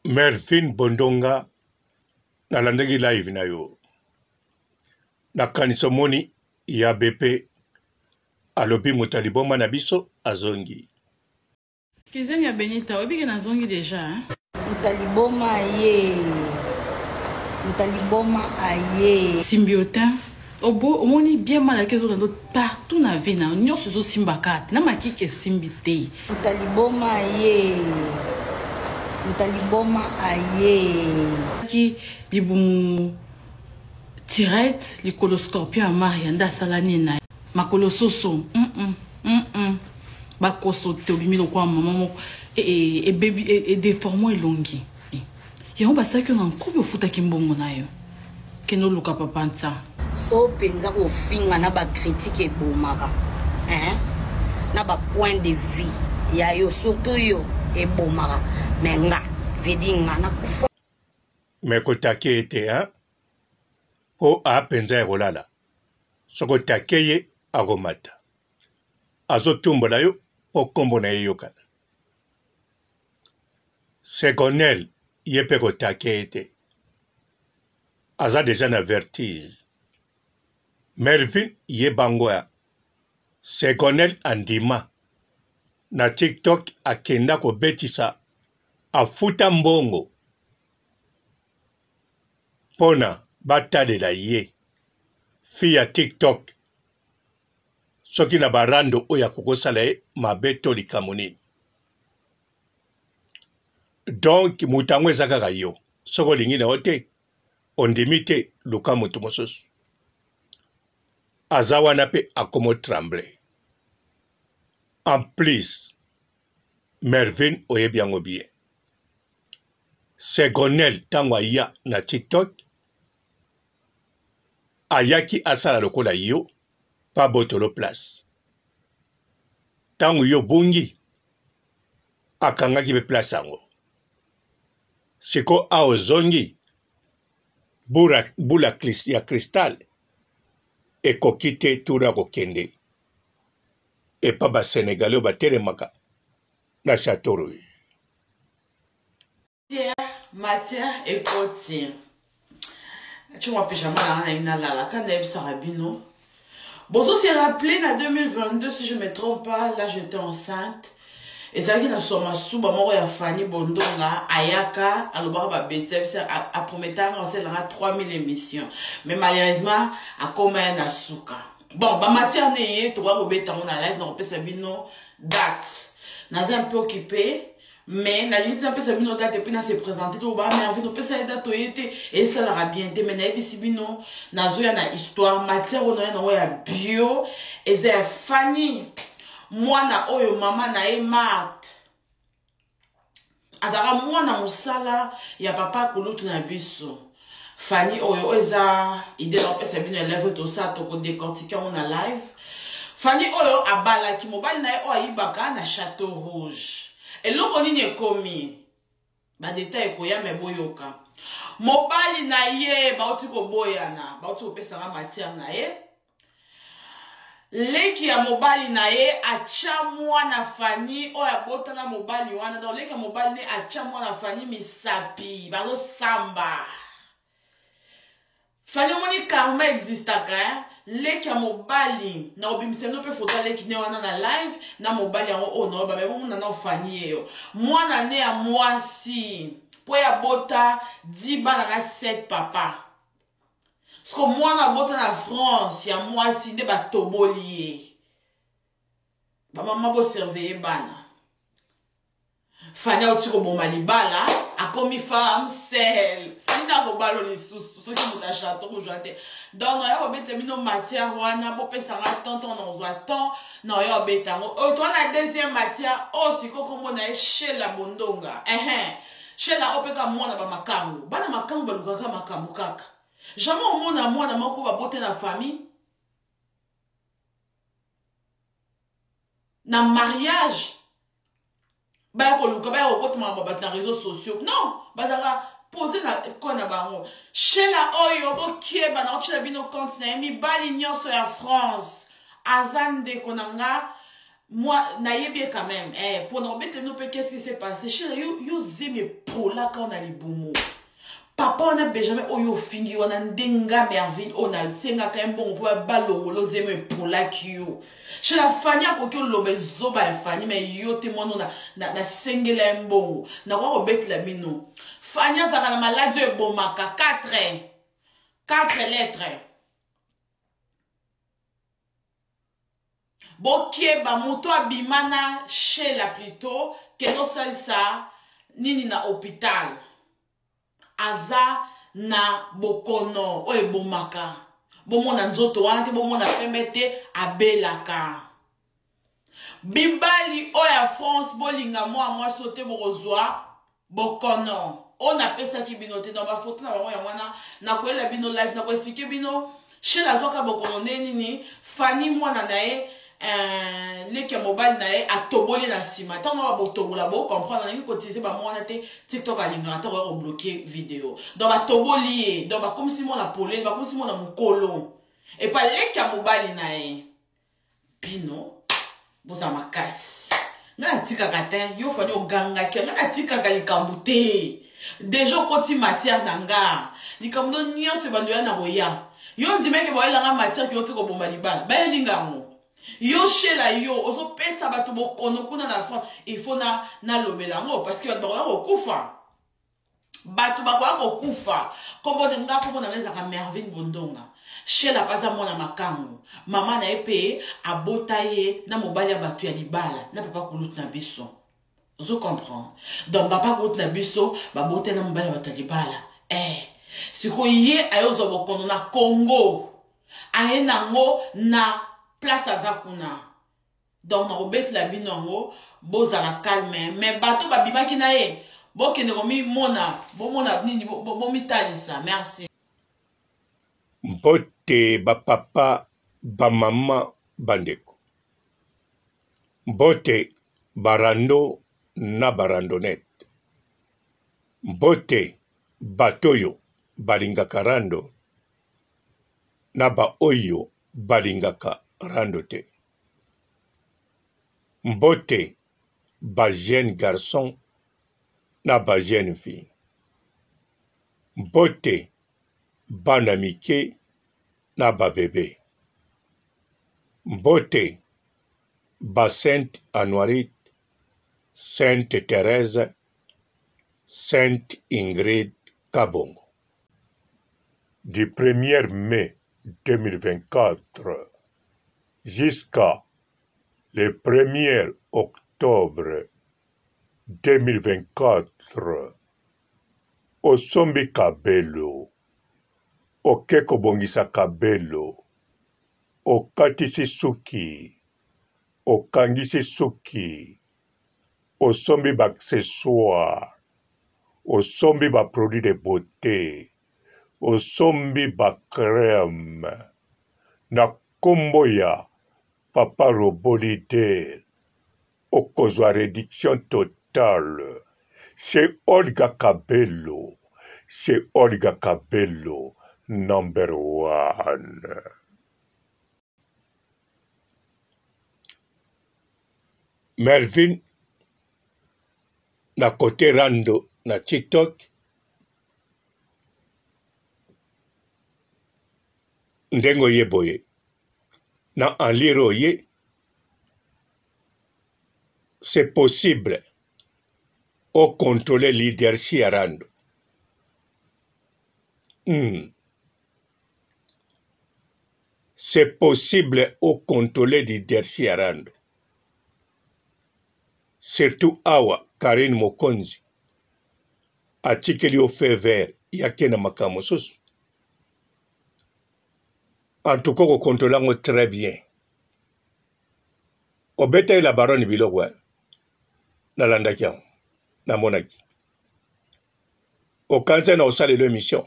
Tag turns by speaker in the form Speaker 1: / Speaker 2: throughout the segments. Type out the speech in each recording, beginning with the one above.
Speaker 1: Mervine Bondonga nalandaki live na yo nakanisa omoni ya BP alobi moto ya liboma na biso azongi.
Speaker 2: Kizengi ya Benita, oyebi ke nazongi deja hein?
Speaker 3: Moto ya liboma aye. Moto ya liboma aye.
Speaker 2: Symbiotin obo omoni bien mal ake ezokende partout na vie na yo nyonso ezosimba kaka te na makiki esimbi te.
Speaker 3: Moto ya liboma aye. Moto ya liboma aye.
Speaker 2: Ki libumu tirette likolo scorpion ya Maria nde asala nini na makolo soso mm -mm. Mm -mm. Bakoso te obimi lokola mama moko ebebi e, e, edeformo elongi yango basalaki yo na nkubi ofutaki mbongo na yo kende oluka papa nsa
Speaker 3: so mpenza kofinga na bakritike ebomaka hein? na bapoint de vie ya yo surtout yo ebomaka me nga vedi nga nakufa
Speaker 1: me kotake ye te hein? mpo a mpenza ya kolala soki otake ye akomata azotumbola yo mpo nkombo na ye eyokana. Segonel ye mpe kotake ye te, aza deja na vertige. Melvin ye bango ya Segonel andima na TikTok akenda kobetisa afuta mbongo pona batalela ye fille ya TikTok soki na ba rando oyo akokosala ye mabe to likambo nini donc moto yango eza kaka yo soki olingi na yo te ondimi te luka moto mosusu aza wana mpe akomo tremble en plus mervine oyebi yango bien segonel ntango aya na tiktok ayaki asala lokola yo pa botolo place ntango yo obungi akangaki mpe place yango siko awa ozongi bula, bula ya cristal ekoki te tour ya kokende epa basenegalais oyo batelemaka na chateau rouge
Speaker 2: Matière ekoti. Natie pyjama na nga nalingi nalala kaka nayebisaka bino. Bozo se rappeler na 2022 si je me trompe pas, là j'étais enceinte. ezalaki na soma suba moko ya Fanny Bondonga ayaka alobaka ba bêtises abisa aprometanga asalelanga 3000 émissions mais malheureusement akoma ya na suka bon ba matière ne ye tokoya kobeta yango na live nakopesa bino date naza un peu occupé mais nalingi te napesa bino date epuis na se présente to ba merve topesa ye date oye te esalaka bien te mais nayebisi bino nazoya na histoire matière oyo naye nango ya bio eza ya fanny mwana oyo mama na ye marte azalaka mwana mosala ya papa kulutu na biso Fanny oyo oyo eza idee na opesa bino ya live oyo tosala toko décortiquer yango na live. Fanny oyo abalaki mobali na ye oyo ayibaka na Chateau Rouge. Eloko nini ekomi? Ba detail ekoya me boyoka. Mobali na ye bauti koboyana, bauti kopesa nga matière na ye. Leki ya mobali na ye atya mwana Fanny oyo abota na mobali wana donc leki ya mobali ne atya mwana Fanny misapi bazosamba Fanny omoni karma existaka hein? leki ya mobali na kobimisa bino mpe foto ya leki ne wana na live na mobali yango oyo naoyo babe bomona nao Fanny yeyo mwana ne ya mwasi mpo ya bota 10 bana na 7 papa Siko mwana abota na France ya mwasi nde batoboli ye. Ba mama bo surveiller bana. Fani auti koboma libala akomi femme seule. Fani na kobalo lisusu soki moto ya chateau kozwa te. Donc naya kobeta bino matière wana bopesa nga temps temps nakozwa temps naya kobeta yango. Oyo toa na deuxième matière oyo sikoyo kombo na ye Shela Bondonga. Ehe. Shela oyo pe kaka mwana ba makangu. Bana makangu balukaka makambo kaka. Jamais omona mwana moko babote na famille na mariage baya koluka baya kokota makambo bato na réseaux sociaux non bazalaka pose na ko na bango shela oyo bokeba na otyela bino compte na ye mibali nyonso ya france aza ndeko na nga. Moi, nayebi ye quand même. Eh, pour na kobetela bino mpe qu'est-ce qui s'est passé? Sheila, yo, yo zemi epolaka na libumu. Papa wana Benjamin oyo ofingi wana nde nga Mervine oyo nasengaka ye mbongo mpo balongola zemi epolaki yo. Sheila, Fanny akoki oloba ezoba ya Fanny mais yo te mwana oyo nasengela ye mbongo. Nakoki kobetela bino. Fanny azalaka na maladi oyo ebomaka 4 4 lettres. Bokeba moto abima na Shella plutot kende osalisa nini na hopital aza na bokono oyo ebomaka bomona nzoto wana te bomona pembe te abelaka bibali oyo ya France bolinga mwa mwasi oyo te bokozwa Bokono oyo napesaki bino te donc ba photo na bango yango wana nakoyela bino live nako expliquer bino Shela azwaka bokono nde nini Fanny mwana na ye euh, leki ya mobali na ye atoboli na nsima ntango na babotobola bo comprendre nalingi koutilize bango wana te tiktok alingaka ntango ya kobloke video donc batoboli ye donc bakomisi mwana polele bakomisi mwana mokolo epa leki ya mobali na ye bino bozala makasi ngai natikaka te yo fani ogangaki ngai natikaka likambo te deja okoti matière na nga likambo no nyonso ebando ya na koya yo ndimeke bayelanga matière ke oti koboma libala bayelinga yango yo shela yo ozopesa bato bokono kuna na france il faut nalobela yango parce que bato bakoya kokufa bato bakoya kokufa kombo na nga kombo na nga ezalaka mervine bondonga shela mpe aza mwana makango mama na ye mpe abota ye na mobali ya bato ya libala na papa kulutu na biso ozo comprendre donc papa kulutu na biso babota ye na mobali ya bato ya libala eh. sikoyo ye ayozwa bokono na congo aye nango na place aza kuna Donc nakobetela bino yango bozala calme mais bato babimaki na ye bokende komimona bomona nini bomitalisa merci.
Speaker 1: Mbote ba papa, ba mama, ba ndeko. Mbote ba rando na ba randonnette. Mbote bato oyo balingaka rando na ba oyo balingaka rando te. Mbote ba jeune garçon na ba jeune fille. Mbote bana mike na ba bebe. Mbote ba sainte Anuarite, sainte Therèse, sainte Ingrid Kabongo. Du premier mai 2024 jusqu'à le premier octobre 2024 osombi kabelo oke kobongisa kabelo okatisi suki okangisi suki osombi ba accessoires osombi ba produits de beaute osombi ba crème na kombo ya papa robot leader okozwa reduction totale chez Olga Kabelo chez Olga Kabelo number one. Mervine na cote rando na tiktok ndenge oye boye na enlire oye c'est possible o contrôler leadership ya rando hmm. C'est possible o contrôler leadership ya rando surtout awa Carine Mokonzi atikeli yo feu vert yake na makambo mosusu en tout cas okocontrole yango très bien obetaki la baronne biloko eh? nalandaki yango namonaki okanisa na osalelo émission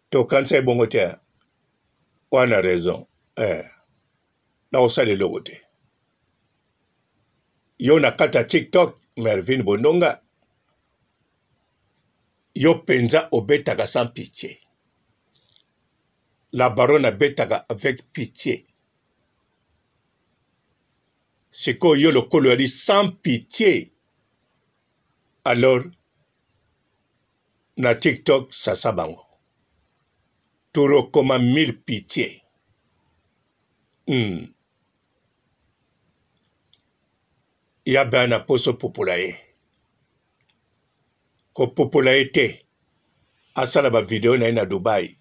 Speaker 1: tokanisa ye bongo te eh? wana raison eh. nakosala eloko te yo na kati ya tiktok mervine bondonga yo mpenza obetaka sans pitie la baronne abetaka avec pitie. Sikoyo yo lokola oyali sans pitie alors na TikTok sasa bango. Tour okoma mille pitie. Ya bana poso popola ye. Kopopola ye te. Asala ba video na ye na Dubai.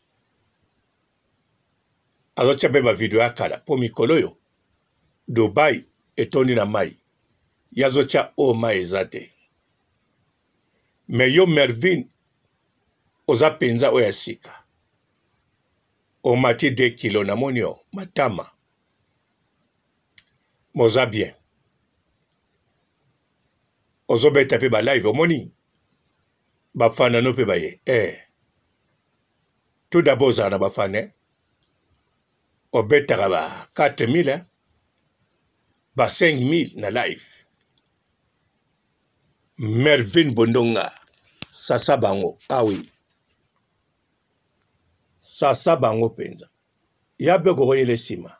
Speaker 1: Azotia mpe ba video ya kala mpo mikolo oyo Dubai etondi na mai. Ye azotia oyo mai eza te. Mais yo Mervine oza penza oyo ya sika. Omati 2 kilo namoni yo matama. Moza bien. Ozobeta pe ba live omoni bafana no pe baye eh. Tout d'abord ozala na bafana eh? Obetaka ba 4000 eh? Ba 5000 na live. Mervine Bondonga sasa bango ah oui. Sasa bango penza. Ya pe kokoyela nsima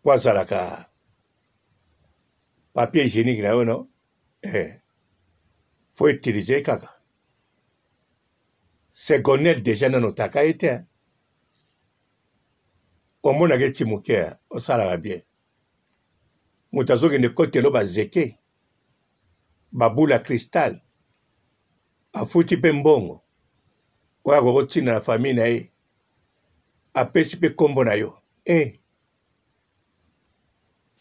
Speaker 1: po azalaka papier hygienique na yo no eh. Faut utiliser kaka secondaire deja nano otaka ye te omonaka eti moke osalaka bien moto azokende kotelo bazeke babula cristal afuti mpe mbongo oyo akoki kotinda na famille na ye apesi mpe nkombo na yo e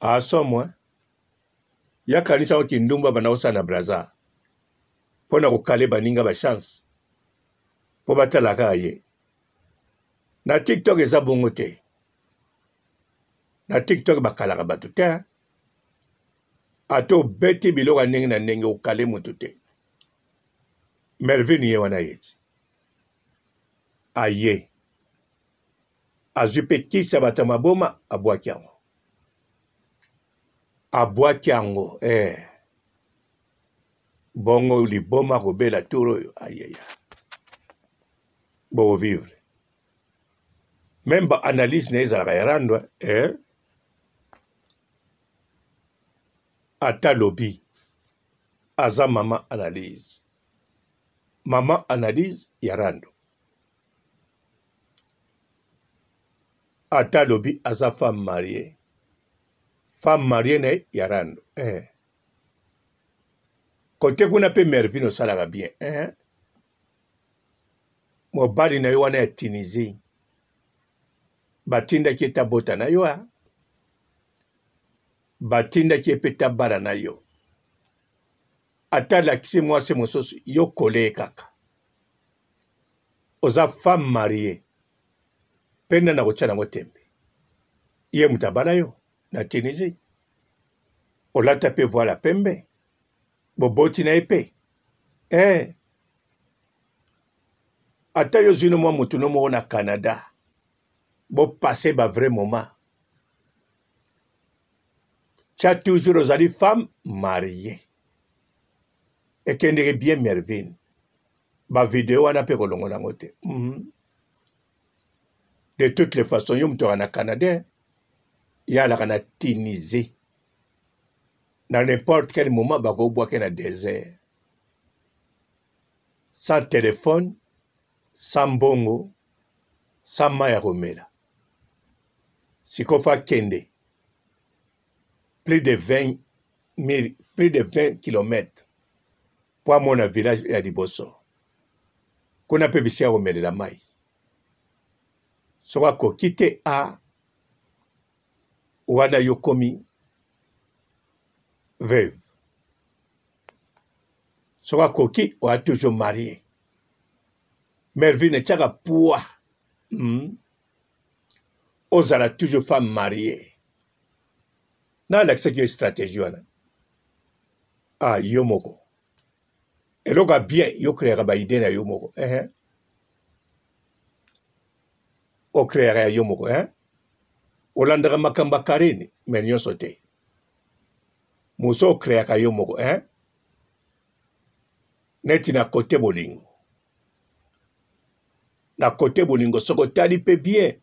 Speaker 1: asomo eh? Ya kanisa yango kindumba banda kosala na Brazza mpo na kokale baninga ba chance mpo batala kaka ye na TikTok eza bongo te. Na TikTok bakalaka bato te, ata obeti biloko ya ndenge na ndenge okale moto te. Mervine ye wana ye ti aye azwi mpe kisi ya bato ya maboma abwaki yango abwaki yango eh. Bongo liboma kobela tour oyo ayeya bokovivre meme ba analyse na ye ezalaka ya rando eh. Ata lobi aza mama analyse mama analyse ya rando ata alobi aza femme mariee femme mariee na ye ya rando eh. Kote kuna mpe Mervine osalaka bien eh. Mobali na yo wana ya Tunisie batindaki ye tabota na yo ah. Batindaki ye mpe tabala na yo ata alakisi mwasi mosusu yo kole ye kaka oza femme mariee mpe nani akotya nango tembe ye moto abala yo na Tunisie olata mpe voile ya pembe boboti na ye mpe eh. Ata yo ozwi no mwa motu no moko na Canada bopasse ba vrai moment tya toujours ozali femme mariée ekendeke bien Mervine ba video wana mpe kolongola yango te De toutes les façons yo moto na Canada ye alaka na Tunisie na n'importe quel moment bakobwake na désert sans téléphone sans mbongo sans mai ya komela sikoyo fa akende plus de 20 mille, plus de 20 kilomètres mpo amona village ya liboso kuna mpe bisika komelela mai soki akoki te a wana yo komi veuve soki akoki oya toujours marie Mervine etiaka poids Ozala toujours femme mariee nalakisaki yo stratégie wana ah yo moko eloko ya bien yo créaka ba idée na yo moko eh o créaka ya yo moko eh olandaka makambo ya Karine mais nyonso te moso o créaka yo moko eh neti na kote bolingo na kote bolingo soki otali mpe bien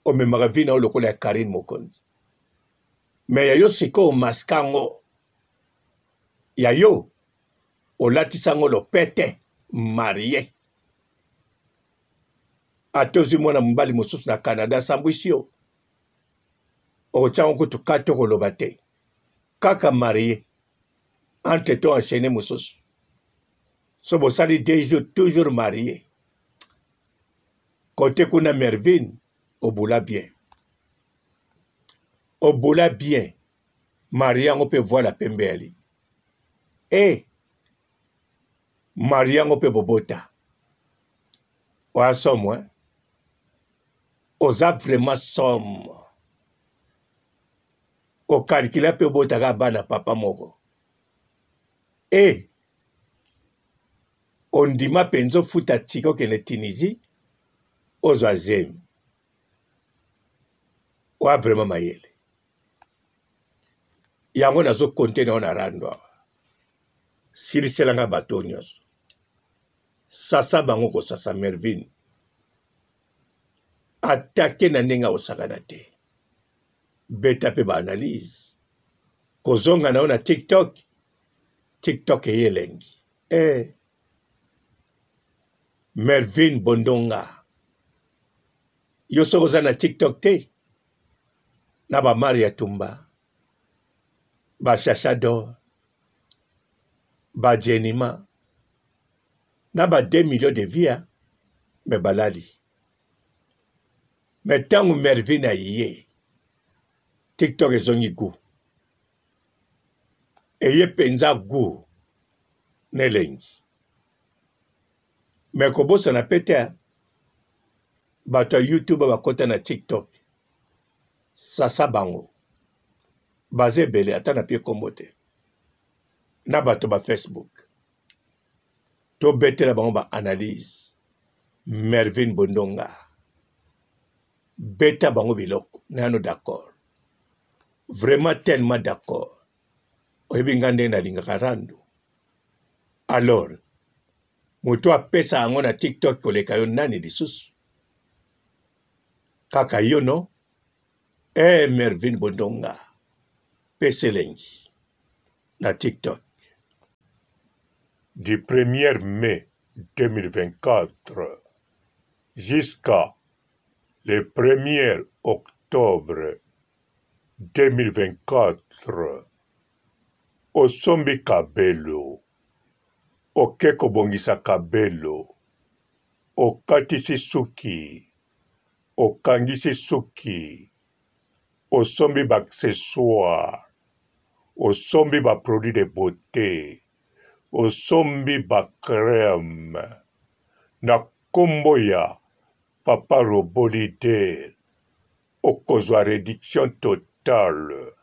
Speaker 1: omemaka vie na yo lokola ya Karine Mokonzi. Mais ya yo sikoyo masque yango ya yo olatisa yango lopete marie ata ozwi mwana mobali mosusu na Canada asambwisi yo okotya yango kutu kati okoloba te kaka marie entre to enchaîne mosusu so bosali deux jours toujours marie kote kuna mervine obula bien obola bien marie yango mpe voile ya pembe yali e eh, marie yango mpe bobota oya somo eh? oza vraiment somo okalkila mpe obotaka bana papa moko e eh, ondima mpenza ofuta tika okende tunisie ozwa zemi oa vraiment mayele yango nazo konte na yo na rando awa silisela nga bato oyo nyonso sasa bango kosasa mervine atake na ndenge akosakana te beta mpe baanalyse kozonga na yo na tiktok tiktok eye elengi eh. Mervine Bondonga yo soki oza na tiktok te na ba Maria Tumba ba Chacha d'or ba Jenima na ba 2 millions de vues mais balali mais ntango Mervine aye tiktok ezongi gout eye mpenza gout na elengi me kobosana mpe te bato ya youtube bakota na tiktok sasa bango baza ebele ata na pie kombo te na bato ba facebook tobetela bango ba analyse mervine bondonga beta bango biloko nano d'accord vraiment tellement d'accord oyebi nga ndenge nalingaka rando alors moto apesa yango na tiktok koleka yo nani lisusu kaka yo no eh mervine bondonga pesa elengi na tiktok du 1er mai 2024 jusqu'à le 1er octobre 2024 osombi kabelo oke kobongisa kabelo okatisi suki okangisi suki osombi ba accessoires osombi ba produits de beaute osombi ba crème na kombo ya papa robot leader okozwa reduction totale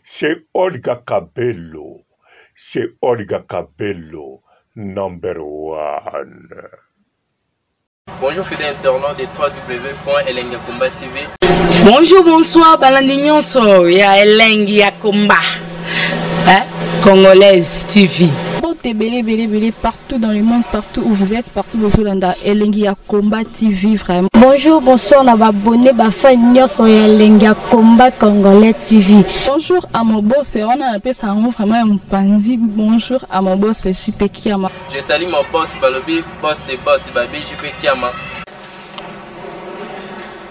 Speaker 1: chez Olga Kabelo chez Olga Kabelo number one.
Speaker 4: Bonjour fidèles internautes de www.elengiyakomba TV.
Speaker 2: Bonjour, bonsoir, balandi nyonso ya Elengi ya Komba. Hein? Congolaise TV.
Speaker 5: Mbote ebele ebele ebele partout dans le monde, partout où vous êtes, partout bozolanda Elengi ya Combat TV vraiment.
Speaker 6: Bonjour, bonsoir na ba abonnés ba fans nyonso ya Elengi ya Combat Congolais TV.
Speaker 5: Bonjour à mon boss, wana napesa yango vraiment ya mopanzi. Bonjour à mon boss JP Kiama.
Speaker 4: Je salue mon boss balobi boss de boss babi JP Kiama.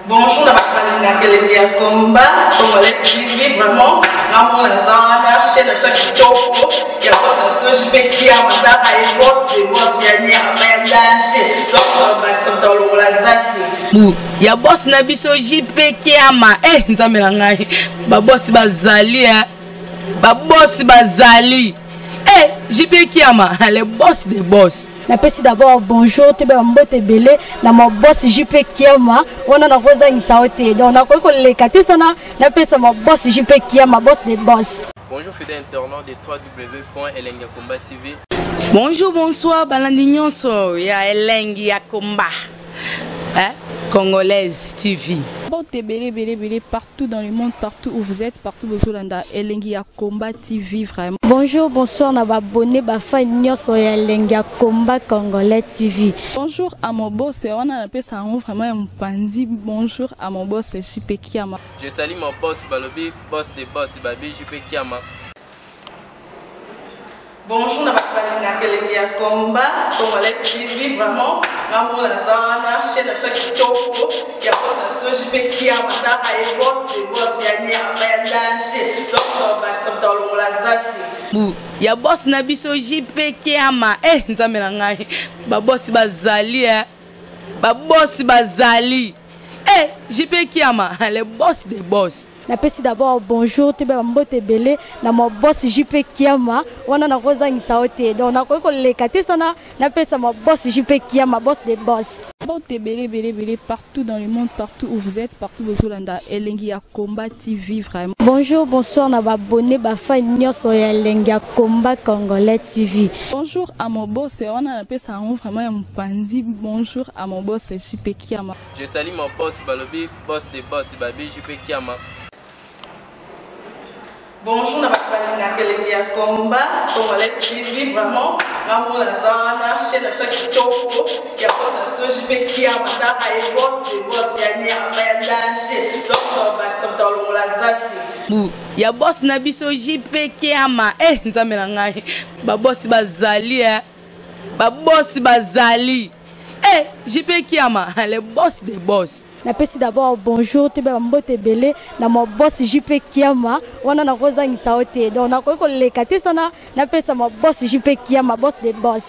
Speaker 2: Bonjour na bato balingaka elengi ya combat congolais TV vraiment ngamona naza wana chaîne na biso ya kitoko ya boss na biso JP Kiama tala ye boss de boss ya nyama ya danger donc bakisa moto alongola zaki
Speaker 7: bu ya boss na biso JP Kiama eh nzambe na ngai ba boss bazali eh ba boss bazali eh JP Kiama le boss de boss
Speaker 6: Napesi d'abord bonjour toyeba mbote ebele na ma boss JP Kiama wana nakozangisa yo te donc nakoki koleka te sana napesa ma boss JP Kiama boss de boss.
Speaker 4: Bonjour fidèles internautes de www.elengiyakomba TV.
Speaker 7: Bonjour, bonsoir, balandi nyonso ya Elengi ya Komba. Hein? Congolaise TV.
Speaker 5: Mbote ebele ebele ebele partout dans le monde, partout où vous êtes, partout bozolanda Elengi ya Combat TV vraiment.
Speaker 6: Bonjour, bonsoir na ba abonné ba fan nyonso ya Elengi ya Combat Congolais TV.
Speaker 5: Bonjour à mon boss, wana napesa yango vraiment ya mopanzi. Bonjour à mon boss JP Kiama.
Speaker 4: Je salue mon boss balobi boss de boss babi JP Kiama.
Speaker 2: Bonjour na bato balingaka elengi ya combat congolais TV vraiment nga moko naza wana chaîne na biso ya kitoko ya boss na biso JP Kiama tala ye boss de boss ya nyama ya danger donc tobakisa moto alongola zaki
Speaker 7: bu ya boss na biso JP Kiama eh nzambe na ngai ba boss bazali eh ba boss bazali eh JP Kiama le boss des boss.
Speaker 6: Napesi d'abord bonjour toyeba ba mbote ebele na ma boss JP Kiama wana nakozangisa yo te donc nakoki koleka te sana napesa ma boss JP Kiama boss des boss.
Speaker 5: Mbote ebele ebele ebele partout dans le monde, partout où vous êtes, partout bozolanda Elengi ya Combat TV vraiment.
Speaker 6: Bonjour, bonsoir na ba abonné ba fan nyonso ya Elengi ya Combat Congolais TV.
Speaker 5: Bonjour à mon boss wana napesa yango vraiment ya mopanzi. Bonjour à mon boss JP Kiama.
Speaker 4: Je salue mon boss balobi boss de boss babi JP Kiama.
Speaker 2: Bonjour na bato balingaka elengi ya combat congolais TV vraiment nga moko naza wana chaîne na biso ya kitoko ya boss na biso JP Kiama tala ye boss de boss ya nyama ya danger donc tobakisa moto alongola zaki
Speaker 7: bu ya boss na biso JP Kiama eh nzambe na ngai ba boss bazali eh ba boss bazali eh JP Kiama le boss des boss.
Speaker 6: Napesi d'abord bonjour toyeba ba mbote ebele na ma boss JP Kiama wana nakozangisa yo te donc nakoki koleka te sana napesa ma boss JP Kiama boss des boss.